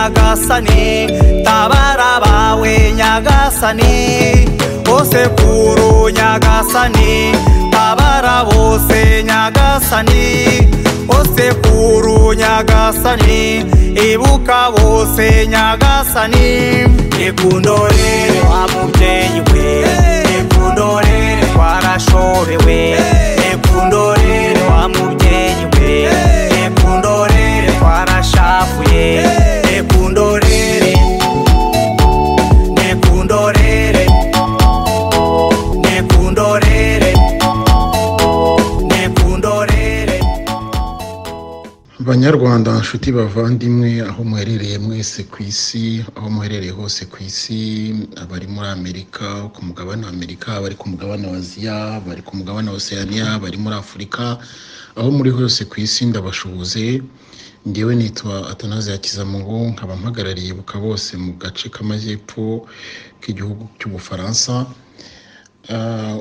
Nyagasani, tabara abawe Nyagasani, osekuru Nyagasani, tabara bose Nyagasani, osekuru Nyagasani, ibuka bose Nyagasani. Nikundorere wa mubyeyi we, nikundorere twarashobewe, nikundorere wa mubyeyi we, nikundorere twarashavuye, nikundorere, nikundorere, nikundorere, nikundorere. Banyarwanda nshuti bavandimwe, aho muherereye mwese ku isi, aho muherereye hose ku isi, abari muri Amerika, ku mugabane wa Amerika, abari ku mugabane wa Aziya, abari ku mugabane wa Oceania, abari muri Afurika, aho muri hose ku isi ndabashuhuze. Ngewe nitwa Athanase Hakizamungu, nkaba mpagarariye Ibuka Bose mu gace k'amajyepfo k'igihugu cy'Ubufaransa.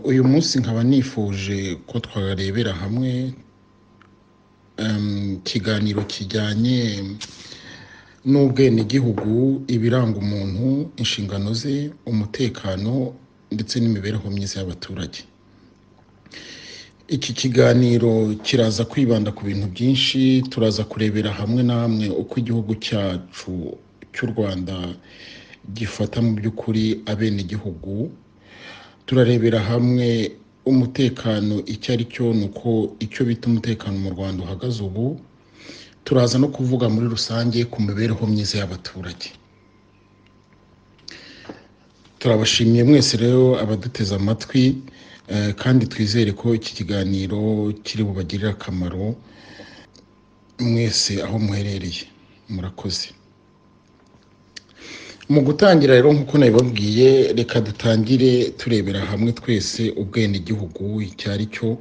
Uyu munsi nkaba nifuje ko twarebera hamwe ikiganiro kijyanye n'ubwenegihugu, ibiranga umuntu, inshingano ze, umutekano ndetse n'imibereho myiza y'abaturage. Iki kiganiro kiraza kwibanda ku bintu byinshi, turaza kurebera hamwe namwe uko igihugu cyacu cy'u Rwanda gifata mu by'ukuri abenegihugu, turarebera hamwe umutekano icyo ari cyo, ni uko icyo bita umutekano mu Rwanda uhagaze ubu, turaza no kuvuga muri rusange ku mibereho myiza y'abaturage. Turabashimiye mwese rero abaduteze amatwi, kandi twizere ko iki kiganiro kiri bubagirire akamaro mwese aho muherereye. Murakoze. Mu gutangira rero nk'uko nabibabwiye, reka dutangire turebera hamwe twese ubwenegihugu icyo ari cyo,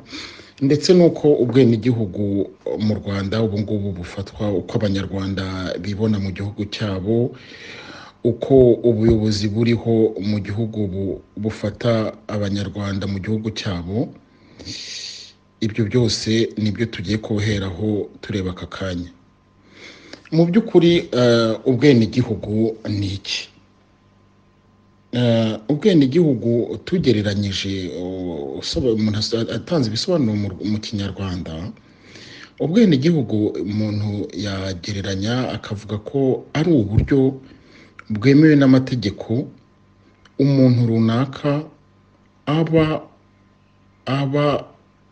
ndetse n'uko ubwenegihugu mu Rwanda ubu ngubu bufatwa, uko Abanyarwanda bibona mu gihugu cyabo, uko ubuyobozi buriho mu gihugu bufata Abanyarwanda mu gihugu cyabo. Ibyo byose nibyo tugiye kuheraho tureba aka kanya. Mu by'ukuri ubwenegihugu ni iki? Ubwenegihugu tugereranyije, umuntu atanze ibisobanuro mu Kinyarwanda, ubwenegihugu umuntu yagereranya akavuga ko ari uburyo bwemewe n'amategeko umuntu runaka aba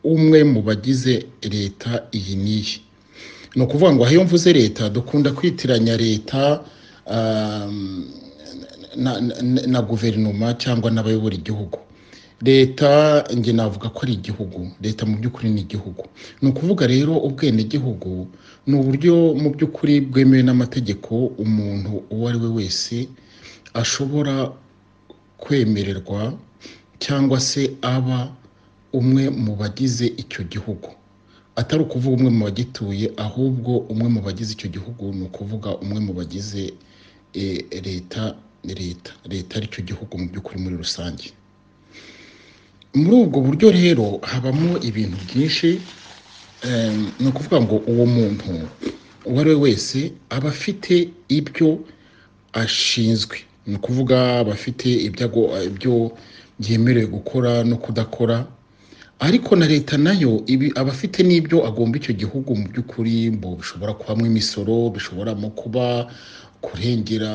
umwe mu bagize leta iyi n'iyi. Ni ukuvuga ngo iyo mvuze leta dukunda kwitiranya leta na guverinoma cyangwa n'abayobora igihugu. Leta njye navuga ko ari igihugu, leta mu by'ukuri ni igihugu. Ni ukuvuga rero ubwenegihugu ni uburyo mu by'ukuri bwemewe n'amategeko umuntu uwo ari we wese ashobora kwemererwa cyangwa se aba umwe mu bagize icyo gihugu. Atari ukuvuga umwe mu bagituye, ahubwo umwe mu bagize icyo gihugu, ni ukuvuga umwe mu bagize leta, leta, leta aricyo gihugu mu by'ukuri muri rusange. Muri ubwo buryo rero habamo ibintu byinshi, ni ukuvuga ngo uwo muntu uwo ari we wese aba afite ibyo ashinzwe, ni ukuvuga aba afite ibyo yemerewe gukora no kudakora, ariko na leta nayo aba afite n'ibyo agomba icyo gihugu mu by'ukuri, ngo bishobora kubamo imisoro, bishobora mu kuba kurengera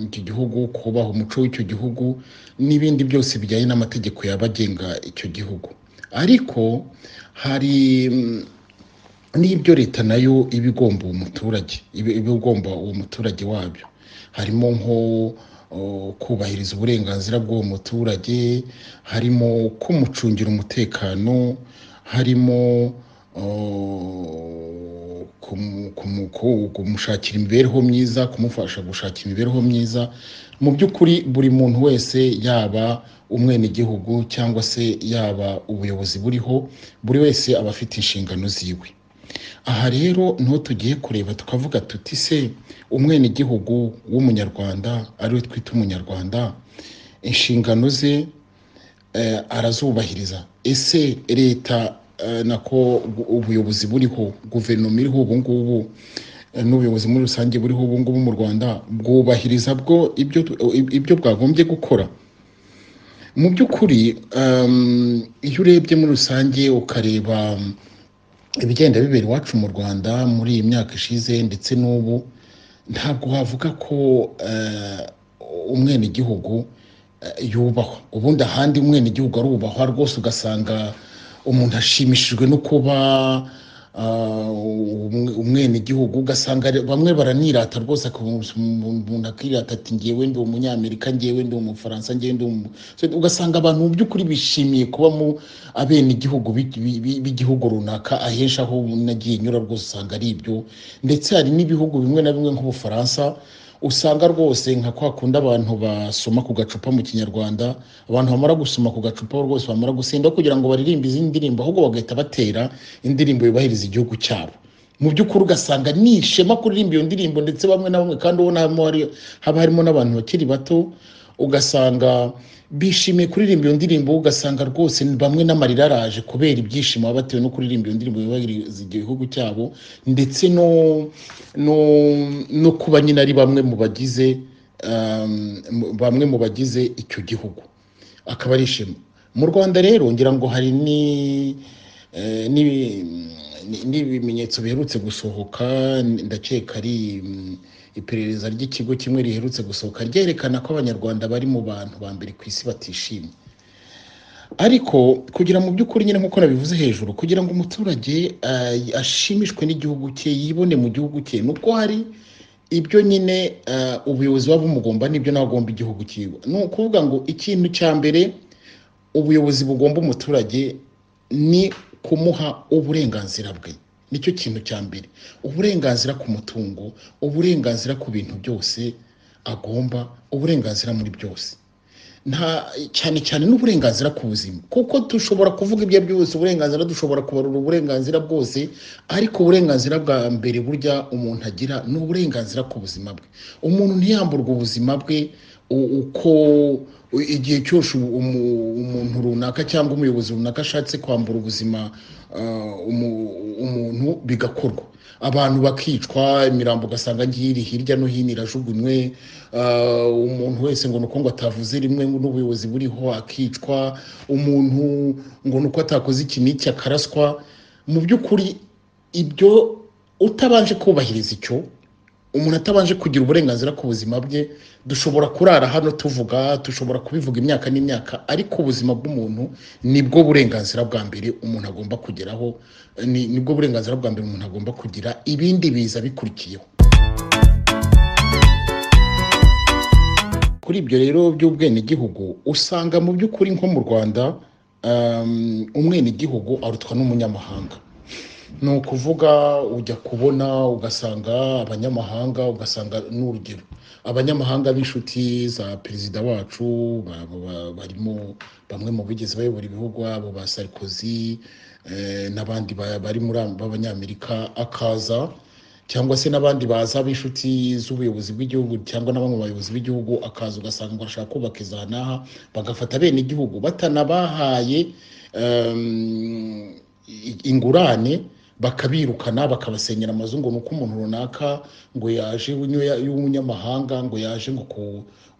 icyo gihugu, kubaha umuco w'icyo gihugu n'ibindi byose bijyanye n'amategeko yabagenga icyo gihugu. Ariko hari n'ibyo leta nayo iba igomba uwo muturage, iba igomba uwo muturage wabyo, harimo nko kubahiriza uburenganzira bw'uwo muturage, harimo kumucungira umutekano, harimo kumushakira imibereho myiza, kumufasha gushaka imibereho myiza. Mu by'ukuri buri muntu wese, yaba umwenegihugu cyangwa se yaba ubuyobozi buriho, buri wese aba afite inshingano ziwe. Aha rero niho tugiye kureba tukavuga tuti se umwenegihugu w'umunyarwanda ariwe twita umunyarwanda, inshingano ze arazubahiriza? Ese leta nako ubuyobozi buriho, guverinoma iriho ubu ngubu, n'ubuyobozi muri rusange buriho ubu ngubu mu Rwanda bwubahiriza bwo ibyo bwagombye gukora. Mu by'ukuri iyo urebye muri rusange ukareba ibigenda bibera iwacu mu Rwanda muri iyi myaka ishize ndetse n'ubu, ntabwo wavuga ko umwenegihugu yubahwa. Ubundi ahandi umwenegihugu arubahwa rwose, ugasanga umuntu ashimishijwe no kuba umwenegihugu, ugasanga bamwe baranirata rwose, umuntu akirata ati ngewe ndi umunyamerika, ngewe ndi umufaransa, ngewe ndi ugasanga abantu mu by'ukuri bishimiye kuba mu abenegihugu b'igihugu runaka. Ahenshi aho nagiye nyura rwose usanga ari ibyo, ndetse hari n'ibihugu bimwe na bimwe nk'Ubufaransa usanga rwose nka kwa kundi abantu basoma ku gacupa mu Kinyarwanda, abantu bamara gusoma ku gacupa rwose bamara gusinda kugira ngo baririmbe izindi ndirimbo, ahubwo bagahita batera indirimbo yubahiriza igihugu cyabo. Mu by'ukuri ugasanga ni ishema kuririmba iyo ndirimbo, ndetse bamwe na bamwe kandi ubona haba harimo n'abantu bakiri bato, ugasanga bishimiye kuririmba iyo ndirimbo, ugasanga rwose bamwe n'amarira araje kubera ibyishimo baba batewe no kuririmba iyo ndirimbo yubahiriza igihugu cyabo, ndetse no kuba nyine ari bamwe mu bagize icyo gihugu, akaba ari ishema. Mu Rwanda rero ngira ngo hari n'ibimenyetso biherutse gusohoka, ndakeka ari iperereza ry'ikigo kimwe riherutse gusohoka ryerekana ko Abanyarwanda bari mu bantu ba mbere ku isi batishimye. Ariko kugira mu by'ukuri nyine nk'uko nabivuze hejuru, kugira ngo umuturage ashimishwe n'igihugu cye, yibone mu gihugu cye, nuko hari ibyo nyine ubuyobozi buba bumugomba n'ibyo nawe agomba igihugu cyiwe. Ni ukuvuga ngo ikintu cya mbere ubuyobozi bugomba umuturage ni kumuha uburenganzira bwe. Nicyo kintu cya mbere, uburenganzira ku mutungo, uburenganzira ku bintu byose agomba, uburenganzira muri byose, nta cyane cyane n'uburenganzira ku buzima. Kuko dushobora kuvuga ibyo byose, uburenganzira dushobora kubarura uburenganzira bwose, ariko uburenganzira bwa mbere burya umuntu agira ni uburenganzira ku buzima bwe. Umuntu ntiyamburwa ubuzima bwe uko igihe cyose umuntu runaka cyangwa umuyobozi runaka ashatse kwambura ubuzima umuntu bigakorwa, abantu bakicwa, imirambo ugasanga ngiri hirya no hino irajugunywe, umuntu wese ngo nuko ngo atavuze rimwe n'ubuyobozi buriho akicwa, umuntu ngo nuko atakoze iki n'iki akaraswa. Mu by'ukuri ibyo utabanje kubahiriza icyo, umuntu atabanje kugira uburenganzira ku buzima bwe, dushobora kurara hano tuvuga, dushobora kubivuga imyaka n'imyaka, ariko ubuzima bw'umuntu nibwo burenganzira bwa mbere umuntu agomba kugeraho, nibwo burenganzira bwa mbere umuntu agomba kugira, ibindi biza bikurikiyeho. Kuri ibyo rero by'ubwenegihugu, usanga mu by'ukuri nko mu Rwanda umwenegihugu arutwa n'umunyamahanga. Ni ukuvuga ujya kubona ugasanga abanyamahanga, ugasanga n'urugero abanyamahanga b'inshuti za perezida wacu barimo bamwe mu bigeze bayobora ibihugu, abo ba Sarkozy n'abandi bari muri b'Abanyamerika, akaza cyangwa se n'abandi baza b'inshuti z'ubuyobozi bw'igihugu cyangwa na bamwe mu bayobozi b'igihugu, akaza ugasanga ngo arashaka kubaka iza n'aha, bagafata bene igihugu batanabahaye ingurane, bakabirukana, bakabasenyera amazu ngo nuko umuntu runaka ngo yaje y'umunyamahanga ngo yaje ngo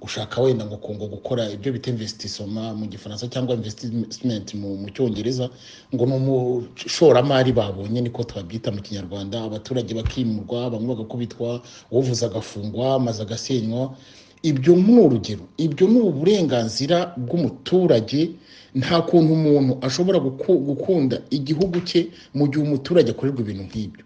gushaka wenda ngo gukora ibyo bita investissement mu Gifaransa cyangwa investment mu Cyongereza, ngo ni umushoramari babonye, niko twabyita mu Kinyarwanda. Abaturage bakimurwa, bamwe bagakubitwa, uvuze agafungwa, amazu agasenywa. Ibyo ni urugero, ibyo ni uburenganzira bw'umuturage. Nta kuntu umuntu ashobora gukunda igihugu cye mu gihe umuturage akorerwa ibintu nk'ibyo.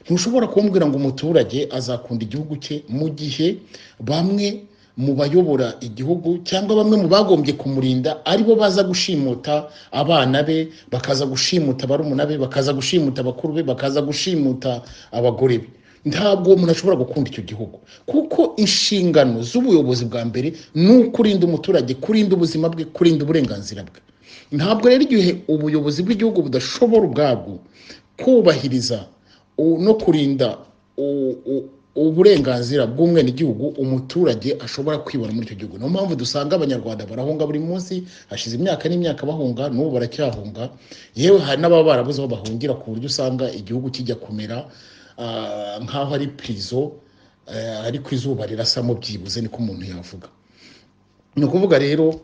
Ntushobora kumbwira ngo umuturage azakunda igihugu cye mu gihe bamwe mu bayobora igihugu cyangwa bamwe mu bagombye kumurinda aribo baza gushimuta abana be, bakaza gushimuta barumuna be, bakaza gushimuta bakuru be, bakaza gushimuta abagore be. Ntabwo umuntu ashobora gukunda icyo gihugu, kuko inshingano z'ubuyobozi bwa mbere ni ukurinda umuturage, kurinda ubuzima bwe, kurinda uburenganzira bwe. Ntabwo rero igihe ubuyobozi bw'igihugu budashobora ubwabwo kubahiriza no kurinda uburenganzira bw'umwenegihugu, umuturage ashobora kwibona muri icyo gihugu. Niyo mpamvu dusanga Abanyarwanda barahunga buri munsi, hashize imyaka n'imyaka bahunga, n'ubu baracyahunga. Yewe hari n'ababa barabuze aho bahungira, ku buryo usanga igihugu kijya kumera nk'aho ari prison, ariko izuba rirasamo byibuze, niko umuntu yavuga. Ni ukuvuga rero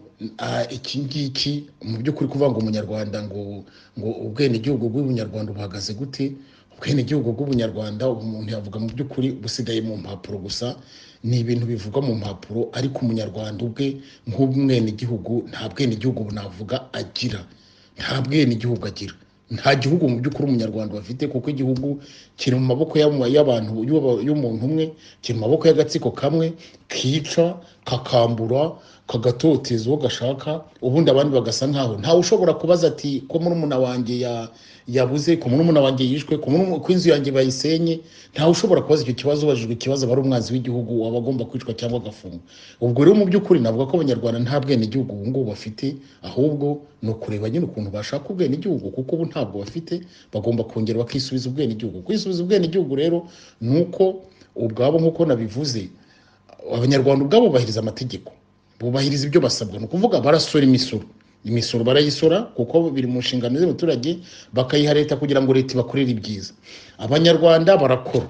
iki ngiki mu by'ukuri kuvuga ngo umunyarwanda ngo ubwenegihugu bw'ubunyarwanda buhagaze gute? Ubwenegihugu bw'ubunyarwanda ubu umuntu yavuga mu by'ukuri busigaye mu mpapuro gusa, ni ibintu bivugwa mu mpapuro, ariko umunyarwanda ubwe nk'umwenegihugu nta bwenegihugu navuga agira, nta bwenegihugu agira, nta gihugu mu by'ukuri umunyarwanda bafite, kuko igihugu kiri mu maboko y'abantu, y'umuntu umwe, kiri mu maboko y'agatsiko kamwe kica, kakambura, kagatoteza uwo gashaka, ubundi abandi bagasa nkaho ntawe ushobora kubaza ati ko murumuna wanjye yabuze, ko murumuna wanjye yishwe, ko inzu yanjye bayisenye. Ntawe ushobora kubaza icyo kibazo. Ubajijwe ikibazo aba ari umwanzi w'igihugu, waba agomba kwicwa cyangwa agafungwa. Ubwo rero mu by'ukuri navuga ko abanyarwanda nta bwenegihugu ubu ngubu bafite, ahubwo ni ukureba nyine ukuntu bashaka ubwenegihugu, kuko ubu ntabwo bafite. Bagomba kongera bakisubiza ubwenegihugu. Kwisubiza ubwenegihugu rero ni uko ubwabo, nk'uko nabivuze, abanyarwanda ubwabo bubahiriza amategeko, bubahiriza ibyo basabwa. Ni ukuvuga barasora imisoro, imisoro barayisora kuko biri mu nshingano z'abaturage, bakayiha leta kugira ngo leta ibakorere ibyiza. Abanyarwanda barakora,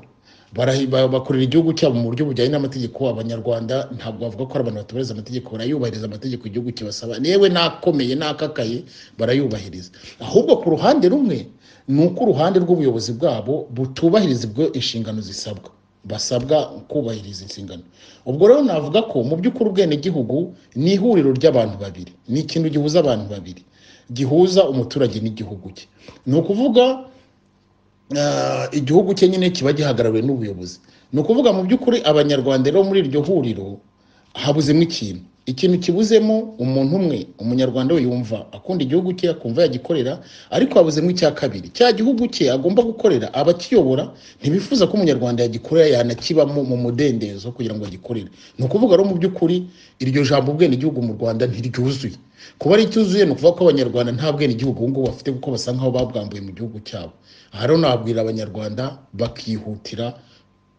bakorera igihugu cyabo mu buryo bujyanye n'amategeko. Abanyarwanda ntabwo bavuga ko ari abantu batubahiriza amategeko, barayubahiriza amategeko igihugu kibasaba, yewe n'akomeye n'akakaye barayubahiriza. Ahubwo ku ruhande rumwe ni uko uruhande rw'ubuyobozi bwabo butubahiriza ibwo inshingano zisabwa, basabwa kubahiriza inshingano. Ubwo rero navuga ko mu by'ukuri ubwenegihugu ni ihuriro ry'abantu babiri, ni ikintu gihuza abantu babiri, gihuza umuturage n'igihugu cye. Ni ukuvuga igihugu cye nyine kiba gihagarariwe n'ubuyobozi. Ni ukuvuga mu by'ukuri abanyarwanda rero muri iryo huriro habuzemo ikintu, ikintu kibuzemo umuntu umwe, umunyarwanda we yumva akunda igihugu cye, akumva yagikorera, ariko habuzemo icya kabiri, cya gihugu cye agomba gukorera. Abakiyobora ntibifuza ko umunyarwanda yagikorera, yanakibamo mu mudendezo kugira ngo agikorere. Ni ukuvuga rero mu by'ukuri iryo jambo ubwenegihugu mu Rwanda ntiryuzuye. Kuba ari icyuzuye ni ukuvuga ko abanyarwanda nta bwenegihugu ubu ngubu bafite, kuko basa nkaho babwambuye mu gihugu cyabo. Aha rero nabwira abanyarwanda bakihutira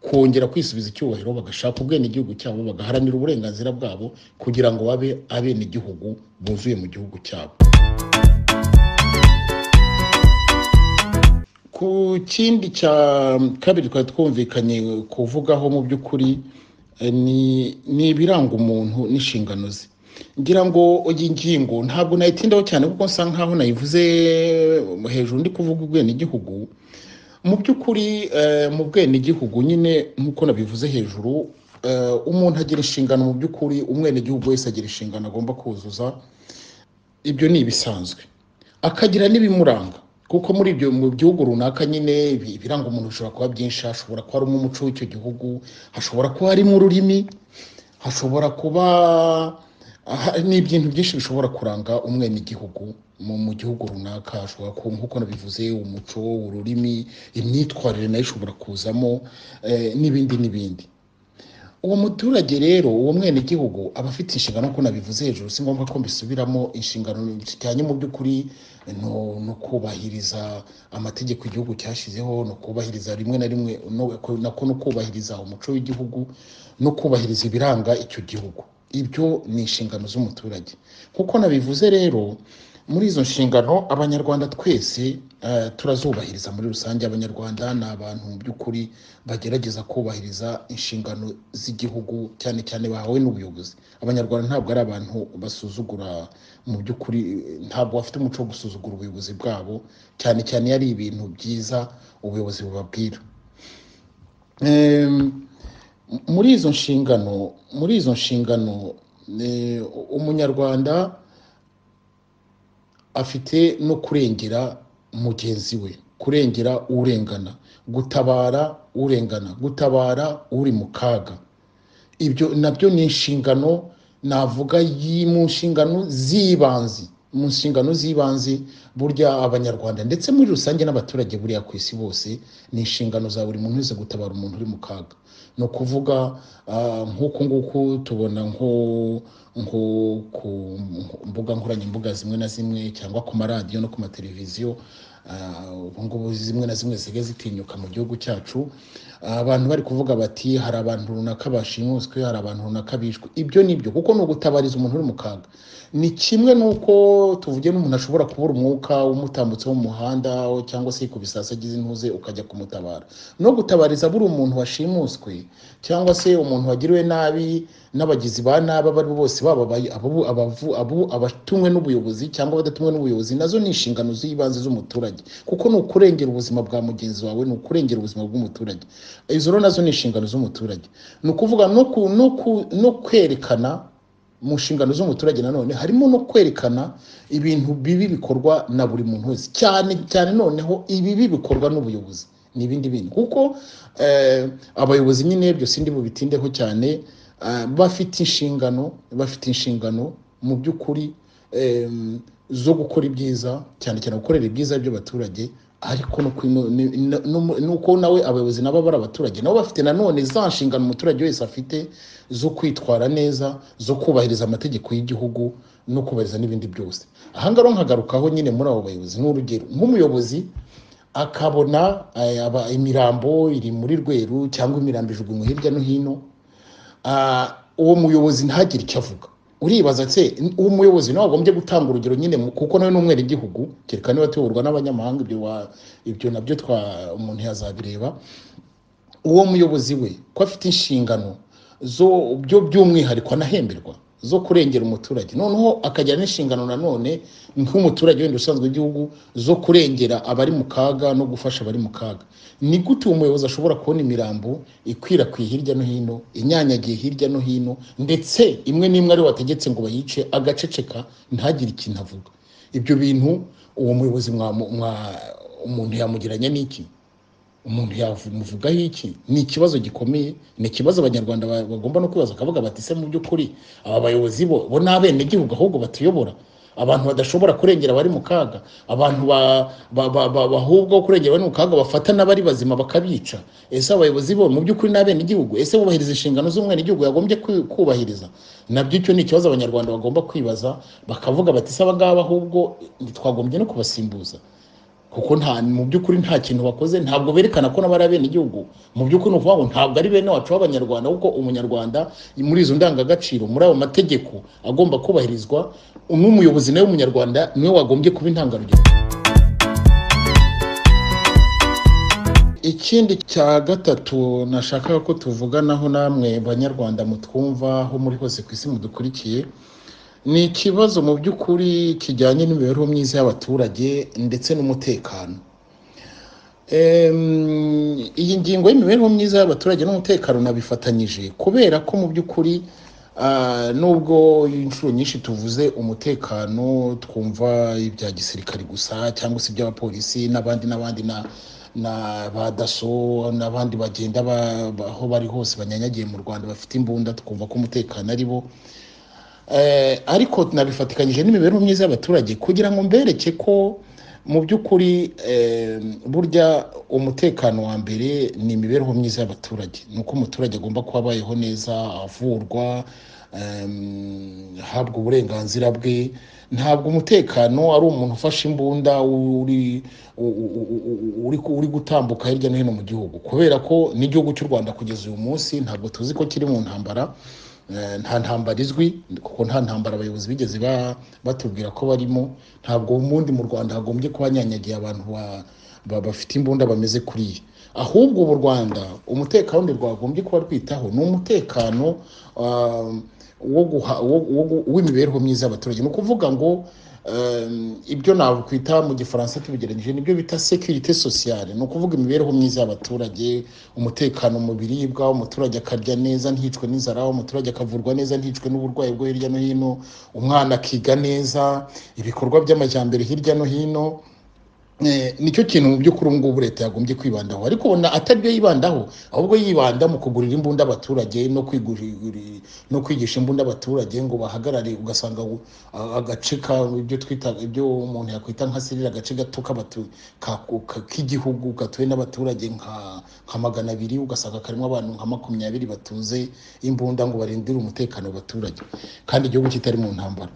kongera kwisubiza icyubahiro, bagashaka ubwenegihugu cyabo, bagaharanira uburenganzira bwabo kugira ngo babe abenegihugu buzuye mu gihugu cyabo. Ku kindi cya kabiri twari twumvikanye kuvugaho mu by'ukuri ni ibiranga umuntu n'inshingano ze. Ngira ngo iyi ngingo ntabwo nayitindaho cyane kuko nsa nkaho nayivuze hejuru ndi kuvuga ubwenegihugu. Mu by'ukuri mu bwenegihugu nyine nk'uko nabivuze hejuru, umuntu agira inshingano. Mu by'ukuri umwenegihugu wese agira inshingano agomba kuzuza, ibyo ni ibisanzwe, akagira n'ibimuranga, kuko muri ibyo mu gihugu runaka nyine ibiranga umuntu bishobora kuba byinshi. Hashobora kuba harimo umuco w'icyo gihugu, hashobora kuba harimo ururimi, hashobora kuba ni ibintu byinshi bishobora kuranga umwenegihugu mu gihugu runaka. Hashobora kuba, nk'uko nabivuze, umuco, ururimi, imyitwarire nayo ishobora kuzamo, n'ibindi n'ibindi. Uwo muturage rero, uwo mwenegihugu aba afite inshingano, nk'uko nabivuze hejuru, si ngombwa ko mbisubiramo. Inshingano zijyanye mu by'ukuri no kubahiriza amategeko igihugu cyashyizeho, no kubahiriza rimwe na rimwe no kubahiriza umuco w'igihugu, no kubahiriza ibiranga icyo gihugu. Ibyo ni inshingano z'umuturage. Nk'uko nabivuze rero, muri izo nshingano abanyarwanda twese turazubahiriza muri rusange. Abanyarwanda ni abantu mu by'ukuri bagerageza kubahiriza inshingano z'igihugu, cyane cyane bahawe n'ubuyobozi. Abanyarwanda ntabwo ari abantu basuzugura mu by'ukuri, ntabwo bafite umuco wo gusuzugura ubuyobozi bwabo, cyane cyane iyo ari ibintu byiza ubuyobozi bubabwira. Muri izo nshingano umunyarwanda afite no kurengera mugenzi we, kurengera urengana, gutabara urengana, gutabara uri mu kaga. Ibyo nabyo ni inshingano navuga mu nshingano z'ibanze. Mu nshingano z'ibanze burya abanyarwanda ndetse muri rusange n'abaturage buriya ku isi bose, ni inshingano za buri muntu wese gutabara umuntu uri mu kaga. Ni ukuvuga nk'uku nguku tubona nko ku mbuga nkoranyambaga zimwe na zimwe, cyangwa ku maradiyo no ku mateleviziyo, Ubu ngubu zimwe na zimwe zisigaye zitinyuka mu gihugu cyacu. Abantu bari kuvuga bati hari abantu runaka bashimuswe, hari abantu runaka bishwe. Ibyo ni byo, kuko ni ugutabariza umuntu uri mu kaga. Ni kimwe n'uko tuvuge n'umuntu ashobora kubura umwuka umutambutse mu muhanda cyangwa se yikubise hasi agize intuze, ukajya kumutabara. No gutabariza buri umuntu washimuswe cyangwa se umuntu wagiriwe nabi n'abagizi ba nabi abo ari bo bose, baba abatumwe n'ubuyobozi cyangwa abadatumwe n'ubuyobozi, nazo ni inshingano z'ibanze z'umuturage, kuko ni ukurengera ubuzima bwa mugenzi wawe, ni ukurengera ubuzima bw'umuturage. Izo rero nazo ni inshingano z'umuturage. Ni ukuvuga no kwerekana mu nshingano z'umuturage nanone harimo no kwerekana ibintu bibi bikorwa na buri muntu wese, cyane cyane noneho ibibi bikorwa n'ubuyobozi ni ibindi bintu, kuko abayobozi nyine byo sindi bubitindeho cyane, bafite inshingano mu by'ukuri zo gukora ibyiza, cyane cyane gukorera ibyiza by'abaturage, ariko nuko nawe abayobozi nabo bari abaturage, nabo bafite nanone za nshingano umuturage wese afite zo kwitwara neza, zo kubahiriza amategeko y'igihugu no kubahiriza n'ibindi byose. Aha ngaha nkagarukaho nyine muri abo bayobozi, nk'urugero nk'umuyobozi akabona imirambo iri muri Rweru cyangwa imirambo ijugunywe hirya no hino, uwo muyobozi ntagire icyo avuga. Uribaza se uwo muyobozi nawe agombye gutanga urugero nyine, kuko nawe ni umwenegihugu, kereka niba tuyoborwa n'abanyamahanga, ibyo nabyo umuntu yazabireba. Uwo muyobozi we ko afite inshingano zo byo by'umwihariko anahemberwa zo kurengera umuturage, noneho akagira n'inshingano nanone nk'umuturage wenda usanzwe w'igihugu zo kurengera abari mu kaga no gufasha abari mu kaga. Ni gute uwo muyobozi ashobora kubona imirambo ikwirakwiye hirya no hino, inyanyagiye hirya no hino, ndetse imwe n'imwe ari wategetse ngo bayice, agaceceka ntagire ikintu avuga? Ibyo bintu uwo muyobozi umuntu yamugiranye n'iki? Umuntu yamuvugaho iki? Ni ikibazo gikomeye, ni ikibazo abanyarwanda bagomba no kwibaza, bakavuga bati se mu by'ukuri aba bayobozi bo ni abenegihugu ahubwo batuyobora, abantu badashobora kurengera abari mu kaga, abantu ahubwo kurengera abari mu kaga bafata n'abari bazima bakabica. Ese abayobozi bo mu by'ukuri ni abenegihugu? Ese bubahiriza inshingano z'umwenegihugu yagombye kubahiriza? Nabyo icyo ni ikibazo abanyarwanda bagomba kwibaza, bakavuga bati se aba ngaba ahubwo twagombye no kubasimbuza, kuko nta mu by'ukuri nta kintu bakoze, ntabwo berekana ko nabo ari abenegihugu. Mu by'ukuri ni ukuvuga ngo ntabwo ari bene wacu b'abanyarwanda, kuko umunyarwanda muri izo ndangagaciro, muri ayo mategeko agomba kubahirizwa, n'umuyobozi nawe w'umunyarwanda niwe wagombye kuba intangarugero. Ikindi cya gatatu nashakaga ko tuvuganaho namwe banyarwanda mutwumva aho muri hose ku isi mudukurikiye, ni ikibazo mu by'ukuri kijyanye n'imibereho myiza y'abaturage ndetse n'umutekano. Iyi ngingo y'imibereho myiza y'abaturage n'umutekano nabifatanyije kubera ko mu by'ukuri nubwo inshuro nyinshi tuvuze umutekano twumva ibya gisirikare gusa cyangwa se iby'abapolisi n'abandi n'abandi na ba daso n'abandi bagenda aho bari hose banyanyagiye mu Rwanda bafite imbunda, twumva ko umutekano ari bo. Ariko nabifatikanyije n'imibereho myiza y'abaturage kugira ngo mbereke ko mu by'ukuri burya umutekano wa mbere ni imibereho myiza y'abaturage. Ni uko umuturage agomba kuba abayeho neza, avurwa, ahabwa uburenganzira bwe. Ntabwo umutekano ari umuntu ufashe imbunda uri gutambuka hirya no hino mu gihugu, kubera ko n'igihugu cy'u Rwanda kugeza uyu munsi ntabwo tuzi ko kiri mu ntambara. Nta ntambara izwi, kuko nta ntambara abayobozi bigeze batubwira ko barimo. Ntabwo ubundi mu Rwanda hagombye kuba hanyanyagiye abantu bafite imbunda bameze kuriya. Ahubwo ubu Rwanda umutekano rwagombye kuba rwitaho ni umutekano w'imibereho myiza y'abaturage. Ni ukuvuga ngo ibyo nakwita mu gifaransa tubigereranyije nibyo bita sécurité sociale, ni ukuvuga imibereho myiza y'abaturage, umutekano mu biribwa, umuturage akarya neza nticwe n'inzara, umuturage akavurwa neza nticwe n'uburwayi bwo hirya no hino, umwana akiga neza, ibikorwa by'amajyambere hirya no hino. Nicyo kintu mu by'ukuri ubu ngubu leta yagombye kwibandaho, ariko ubona atari byo yibandaho, ahubwo yibanda mu kugurira imbunda abaturage no kwigisha imbunda abaturage ngo bahagarare. Ugasanga agace ka ibyo twita ibyo umuntu yakwita nka sirira, agace gato k'igihugu gatuwe n'abaturage nka 200, ugasanga karimo abantu nka 20 batunze imbunda ngo barindire umutekano w'abaturage, kandi igihugu kitari mu ntambara.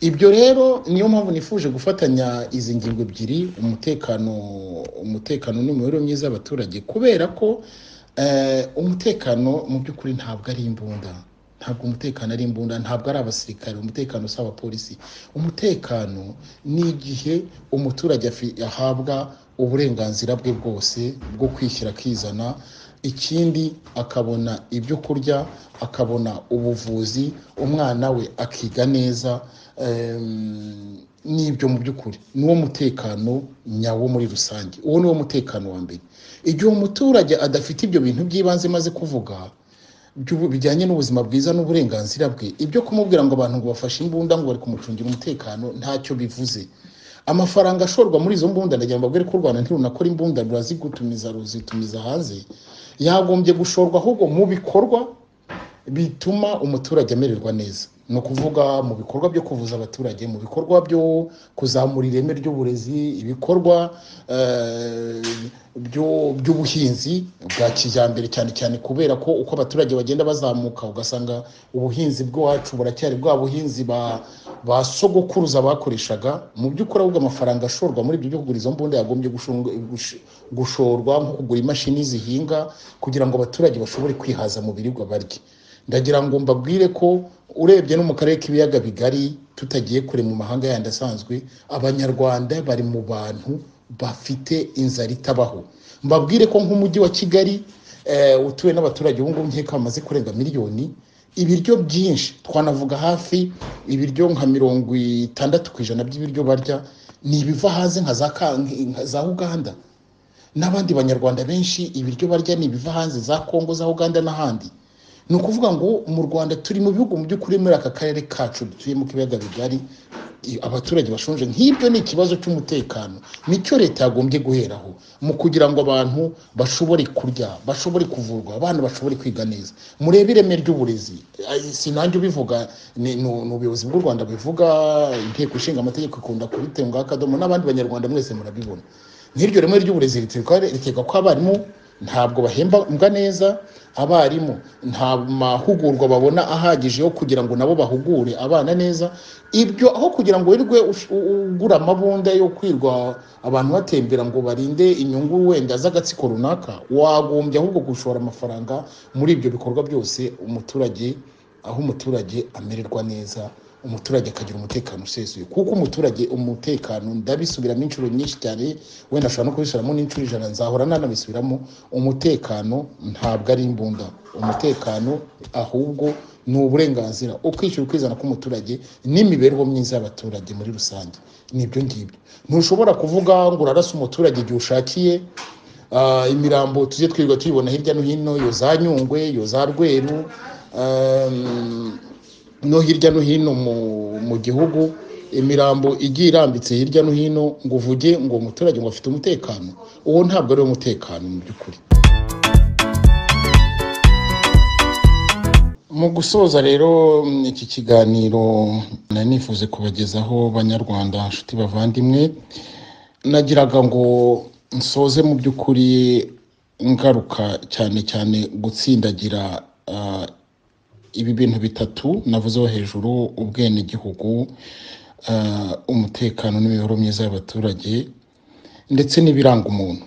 Ibyo rero niyo mpamvu nifuje gufatanya izi ngingo ebyiri, umutekano Umutekano n'imibereho myiza y'abaturage, kubera ko umutekano mu by'ukuri ntabwo ari imbunda, ntabwo umutekano ari imbunda, ntabwo ari abasirikare, umutekano si abapolisi. Umutekano ni igihe umuturage ahabwa uburenganzira bwe bwose bwo kwishyira akizana, ikindi akabona ibyo kurya, akabona ubuvuzi, umwana we akiga neza, n'ibyo mu by'ukuri niwo mutekano nyawo muri rusange. Uwo niwo mutekano wa mbere. Igihe umuturage adafite ibyo bintu by'ibanze maze kuvuga bijyanye n'ubuzima bwiza n'uburenganzira bwe, ibyo kumubwira ngo abantu ngo bafashe imbunda ngo bari kumucungira umutekano ntacyo bivuze. Amafaranga ashorwa muri izo mbunda, ndagira ngo mbabwire ko u Rwanda ntirunakora imbunda, rurazigutumiza, ruzitumiza hanze, yagombye gushorwa ahubwo mu bikorwa bituma umuturage amererwa neza. Ni ukuvuga mu bikorwa byo kuvuza abaturage, mu bikorwa byo kuzamura ireme ry'uburezi, ibikorwa by'ubuhinzi bwa kijyambere, cyane cyane kubera ko uko abaturage bagenda bazamuka ugasanga ubuhinzi bw'iwacu buracyari bwa buhinzi ba sogokuruza bakoreshaga. Mu by'ukuri ahubwo amafaranga ashorwa muri ibyo byo kugura izo mbunda yagombye gushorwa nko kugura imashini zihinga kugira ngo abaturage bashobore kwihaza mu biribwa barya. Ndagira ngo mbabwire ko urebye no mu karere k'ibiyaga bigari, tutagiye kure mu mahanga yandi asanzwe, Abanyarwanda bari mu bantu bafite inzara itabaho. Mbabwire ko nk'umujyi wa Kigali utuwe n'abaturage ubu ngubu nkeka bamaze kurenga miliyoni, ibiryo byinshi twanavuga hafi ibiryo nka 60% by'ibiryo barya ni ibiva hanze nka za Uganda n'abandi banyarwanda benshi, ibiryo barya ni ibiva hanze za Kongo, za Uganda n'ahandi. Ni ukuvuga ngo mu Rwanda turi mu bihugu mu by'ukuri muri aka karere kacu dutuyemo k'ibiyaga bigari abaturage bashonje. Nk'ibyo ni ikibazo cy'umutekano, nicyo leta yagombye guheraho mu kugira ngo abantu bashobore kurya, bashobore kuvurwa, abana bashobore kwiga neza. Murebe ireme ry'uburezi, sinanjye ubivuga, ni ubuyobozi bw'u Rwanda bivuga, inteko ishinga amategeko ikunda kubitenga akadomo, n'abandi banyarwanda mwese murabibona. Nk'iryo reme ry'uburezi riteka ko abarimu ntabwo bahembwa neza, abarimu nta mahugurwa babona ahagije yo kugira ngo nabo bahugure abana neza. Ibyo aho kugira ngo wirirwe ugura amabunda yo kwirwa abantu batembera ngo barinde inyungu wenda z'agatsiko runaka, wagombye ahubwo gushora amafaranga muri ibyo bikorwa byose, umuturage aho umuturage amererwa neza, umuturage akagira umutekano usesuye. Kuko umuturage umutekano, ndabisubiramo inshuro nyinshi cyane, wenda ashobora no kubisubiramo n'inshuro 100, nzahora nanabisubiramo, umutekano ntabwo ari imbunda, umutekano ahubwo ni uburenganzira, ukwishyura ukwizana k'umuturage n'imibereho myiza y'abaturage muri rusange. Nibyo ngibyo. Ntushobora kuvuga ngo urarasa umuturage igihe ushakiye. Imirambo tujye twirirwa tuyibona hirya no hino, yo za Nyungwe, yo za Rweru, no hirya no hino mu gihugu, imirambo igiye irambitse hirya no hino, ngo uvuge ngo umuturage ngo afite umutekano, uwo ntabwo ari umutekano mu by'ukuri. Mu gusoza rero iki kiganiro nari nifuze kubagezaho banyarwanda, nshuti bavandimwe, nagiraga ngo nsoze mu by'ukuri ngaruka cyane cyane gutsindagira ibi bintu bitatu navuzeho hejuru: ubwenegihugu, umutekano n'imibereho myiza y'abaturage, ndetse n'ibiranga umuntu.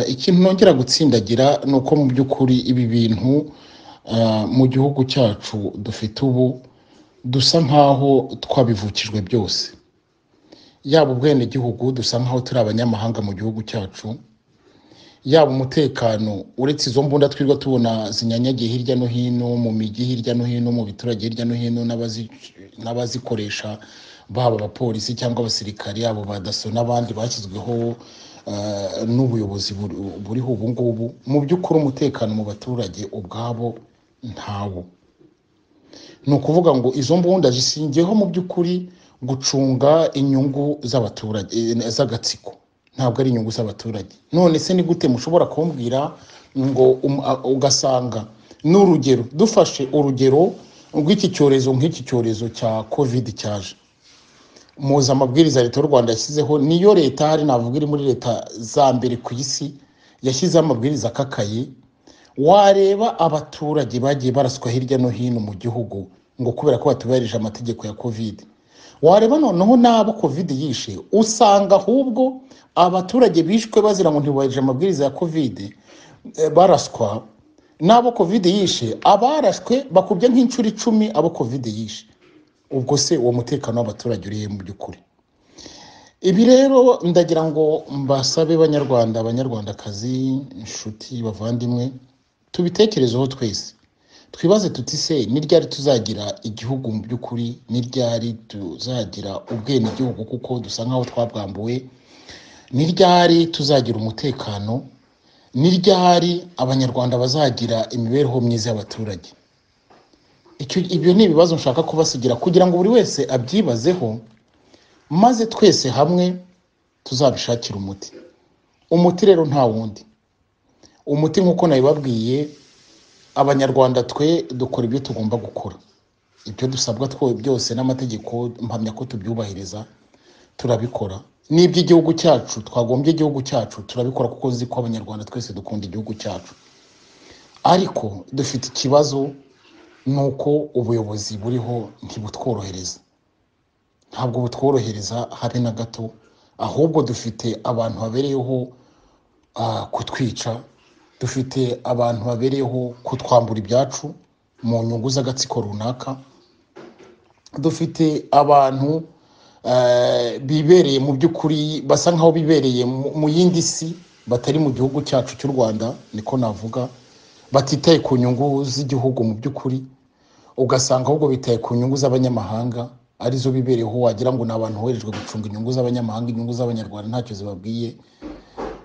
Ikintu nongera gutsindagira ni uko mu by'ukuri ibi bintu mu gihugu cyacu dufite ubu dusa nkaho twabivukijwe byose. Yaba ubwenegihugu dusa nkaho turi abanyamahanga mu gihugu cyacu, yaba umutekano, uretse izo mbunda twirirwa tubona zinyanyagiye hirya no hino mu mijyi, hirya no hino mu biturage, hirya no hino, n'abazikoresha baba abapolisi cyangwa abasirikari, abo ba daso n'abandi bashyizweho n'ubuyobozi buriho ubu ngubu. Mu by'ukuri umutekano mu baturage ubwabo ntawo. Ni ukuvuga ngo izo mbunda zishingiyeho mu by'ukuri gucunga inyungu z'abaturage, z'agatsiko, ntabwo ari inyungu z'abaturage. None se ni gute mushobora kumbwira ngo ugasanga n'urugero, dufashe urugero rw'iki cyorezo, nk'iki cyorezo cya COVID cyaje, muzi amabwiriza leta y'u Rwanda yashyizeho, niyo leta hari navuga iri muri leta za mbere ku isi yashyizeho amabwiriza akakaye. Wareba abaturage bagiye baraswa hirya no hino mu gihugu ngo kubera ko batubahirije amategeko ya COVID, Wareba noneho n'abo Covid yishe, usanga ahubwo abaturage bishwe bazira ngo ntibubahirije amabwiriza ya Covid, baraswa. N'abo Covid yishe, abarashwe bakubye nk'inshuro 10 abo Covid yishe. Ubwo se uwo mutekano w'abaturage uri he mu by'ukuri? Ibi rero ndagira ngo mbasabe Banyarwanda, Abanyarwandakazi, inshuti, bavandimwe, tubitekerezeho twese, twibaze tuti se ni ryari tuzagira igihugu mu by'ukuri? Ni ryari tuzagira ubwenegihugu kuko dusa nkaho twabwambuwe? Ni ryari tuzagira umutekano? Ni ryari Abanyarwanda bazagira imibereho myiza y'abaturage? Ibyo ni ibibazo nshaka kubasigira kugira ngo buri wese abyibazeho, maze twese hamwe tuzabishakira umuti. Umuti rero nta wundi. Umuti nk'uko nabibabwiye, Abanyarwanda twe dukora ibyo tugomba gukora, ibyo dusabwa twe byose n'amategeko, mpamya ko tubyubahiriza, turabikora. N'iby'igihugu cyacu twagombye igihugu cyacu turabikora, kuko nzi ko Abanyarwanda twese dukunda igihugu cyacu. Ariko dufite ikibazo nuko ubuyobozi buriho ntibutworohereza, ntabwo butworohereza habe na gato. Ahubwo dufite abantu babereyeho kutwica, dufite abantu babereyeho kutwambura ibyacu mu nyungu z'agatsiko runaka, dufite abantu bibereye mu by'ukuri basa nkaho bibereye mu yindi si, batari mu gihugu cyacu cy'u Rwanda, niko navuga, batitaye ku nyungu z'igihugu mu by'ukuri, ugasanga ahubwo bitaye ku nyungu z'abanyamahanga arizo bibereyeho. Wagira ngo ni abantu boherejwe gucunga inyungu z'abanyamahanga, inyungu z'Abanyarwanda ntacyo zibabwiye.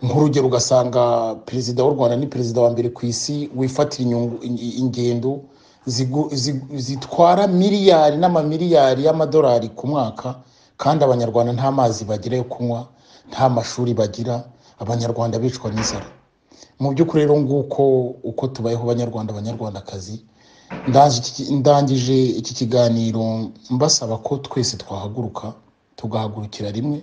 Nk'urugero, ugasanga perezida w'u Rwanda ni perezida wa mbere ku isi wifatira ingendo zitwara miliyari n'amamiliyari y'amadolari ku mwaka, kandi Abanyarwanda nta mazi bagira yo kunywa, nta mashuri bagira, Abanyarwanda bicwa n'inzara. Mu by'ukuri rero nguko uko tubayeho Banyarwanda, Abanyarwandakazi. Ndangije iki kiganiro mbasaba ko twese twahaguruka, tugahagurukira rimwe,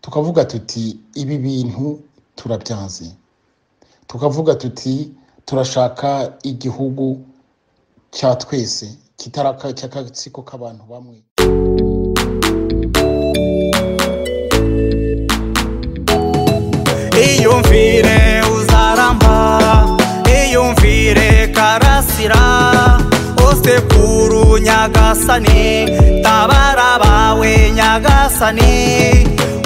tukavuga tuti ibi bintu turabyanze, tukavuga tuti turashaka igihugu cya twese, kitari cy'agatsiko k'abantu bamwe. Iyumvire uzaramba, iyumvire Karasira, osekuru Nyagasani, tabara bawe Nyagasani,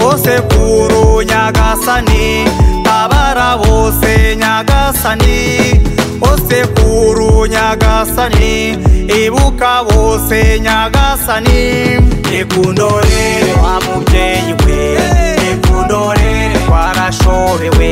osekuru Nyagasani, tabara bose Nyagasani, osekuru Nyagasani, ibuka bose Nyagasani. Nikundorere wa mubyeyi we, nikundorere twarashobewe,